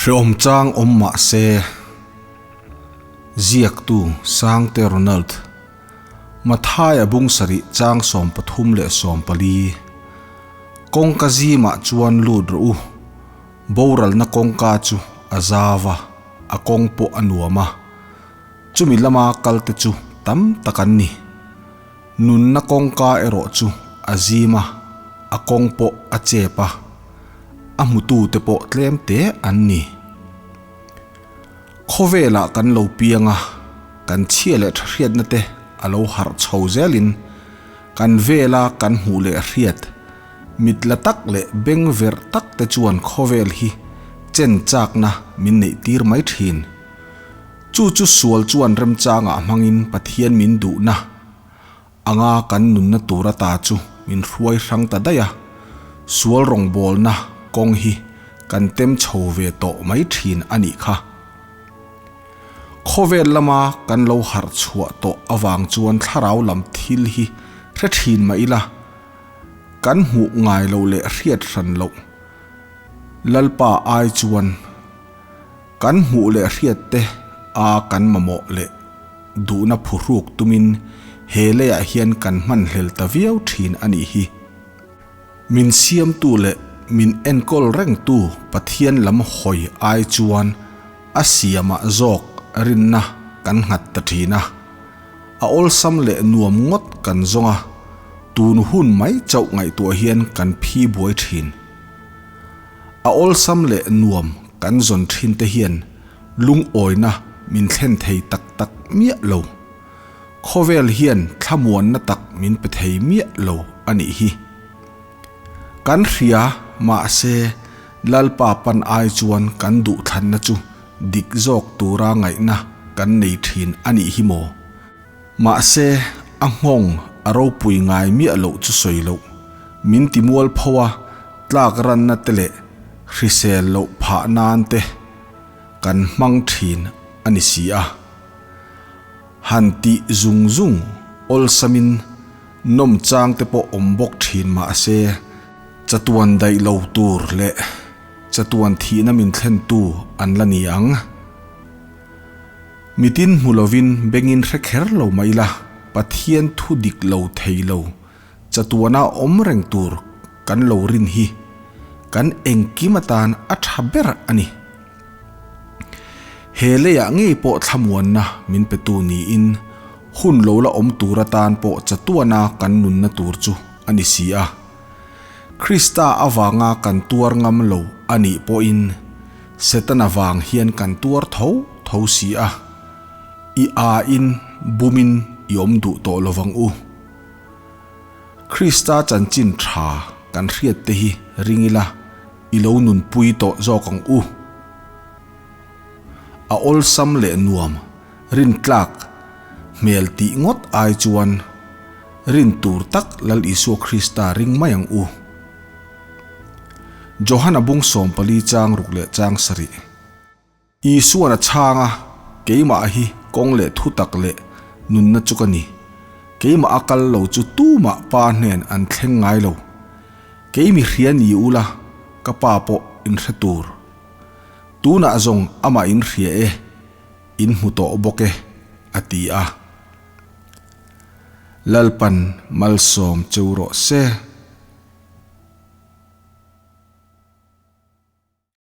Hreawm chang awm mah se, ziaktu Sangte Ronald, Mathaia bung sarih chang 34, Kawngka zimah chuan lut rawh u, boralna kawngka chu a zau a, a kawng pawh a nuam a, chumi lama kalte chu tam tak an ni. Nunna kawngka erawh chu a zim a, a kawng pawh a chep a, a hmutute pawh tlem te an ni. Khawvelah kan lo piang a, kan chhia leh tha hriatna te a lo harh chho zelin kan vela kan hmuh leh hriat, mit la tak leh beng verh tak te chuan khawvel hi chen chakna min neih tir mai thin. Chu chu sual chuan remchangah hmangin Pathian min duhna anga kan nunna tur ata chu min hruai hrang ta daih a, sual rawngbawlna kawng hi kan tem chho ve tawh mai thin a nih kha. Khawvel lama kan lo harh chhuah tawh avang chuan thlarau lam thil hi hre thin mah ila, kan hmuh ngai loh leh hriat hran loh Lalpa ai chuan, Kan hmuh leh hriat te a kan mamawh leh duhna phuhruk tumin he leiah hian kan hmanhlel ta viau thin a nih hi. Min siamtu leh min enkawl rengtu Pathian lam hawi ai chuan a siamah zawk rinna kan nghat ta thin a. A awlsam leh nuam ngawt kan zawng a, tun hun mai chauh ngaihtuah hian kan phi buai thin. A awlsam leh nuam kan zawn thin te hian lungawina min thlen thei tak tak miah lo. Khawvel hian thlamuanna tak min pe thei miah lo a nih hi. Kan hria mahse Lalpa pan ai chuan kan duhthlanna chu dik zawk tura ngaihna kan nei thin a nih hi maw? Mahse a nghawng a ropui ngai miah loh chu sawi loh. Min ti mualpho a, tlak ranna te leh hrisel loh phah nan te kan hmang thin a ni si a. Han tih zung zung awlsamin nawm chang te pawh awm bawk thin mah se, chatuan daih lo tur leh chatuan thihna min thlentu an la ni ang. Mitin hmu lovin bengin hre kher lo mah ila, Pathian thu dik lo thei lo Chatuana awm reng tur kan lo rin hi kan engkim atan a tha ber a ni. He leiah ngei pawh thlamuanna min petu niin hun lo la awm tur atan pawh chatuana kan nunna tur chu a ni si a. Krista avanga kan tuar ngam lo a nih pawhin Setana vang hian kan tuar tho tho si a. I âin bumin i awm duh tawh lovang u. Krista chanchin tha kan hriat te hi ring ila i lo nunpui tawh zawk ang u. A awlsam leh nuam rintlak hmel tih ngawt ai chuan rin tur tak Lal Isua Krista ring mai ang u. Johana bung 14 chang ruk leh chang sarih. Isuan a chhang a, Keimah hi kawng leh thutak leh nunna chu ka ni. Keimah a kal lo chu tumah Pa hnen an thleng ngai lo. Kei mi hria ni ula, ka Pa pawh in hre tur. Tunah zawng amah in hria e, in hmu tawh bawk e, a ti a. Lalpan malsawm cheu rawh se.